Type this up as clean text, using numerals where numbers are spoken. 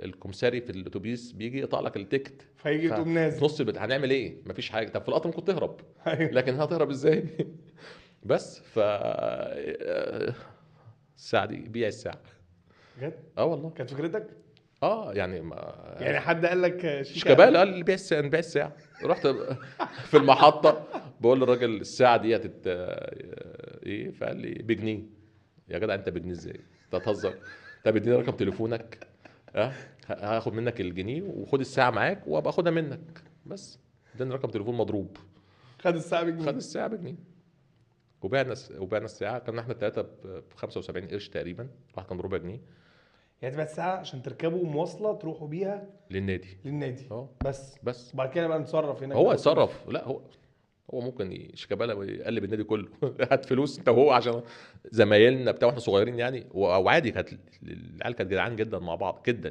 الكمساري في الاتوبيس بيجي يقطع لك ال ticket، فيجي تقوم نازل في نص البتاع، هنعمل ايه؟ مفيش حاجه. طب في القطر ممكن تهرب، أيوة. لكن هتهرب ازاي؟ بس ف الساعة دي، بيع الساعه. بجد؟ اه والله. كانت فكرتك؟ اه يعني ما يعني حد قال لك شيكا؟ شيكابالا قال لي بيع الساعه، نبيع الساعه. رحت في المحطة بقول للراجل الساعة دي ايه؟ فقال لي بجنيه. يا جدع انت بجنيه ازاي؟ انت هتهزر؟ طب اديني رقم تليفونك، هاخد منك الجنيه وخد الساعة معاك وابقى اخدها منك. بس اداني رقم تليفون مضروب. خد الساعة بجنيه. خد الساعة بجنيه. وبعنا الساعة، كنا احنا الثلاثة ب 75 قرش تقريبا، واحد كان بربع جنيه. يعني تبقى الساعة عشان تركبوا مواصلة تروحوا بيها للنادي. للنادي. بس. بس. وبعد كده بقى نتصرف هناك. هو يتصرف. لا هو ممكن شيكابالا ويقلب النادي كله. هات فلوس انت وهو، عشان زمايلنا بتاع واحنا صغيرين يعني، وعادي كانت العيال كانت جدعان جدا مع بعض جدا.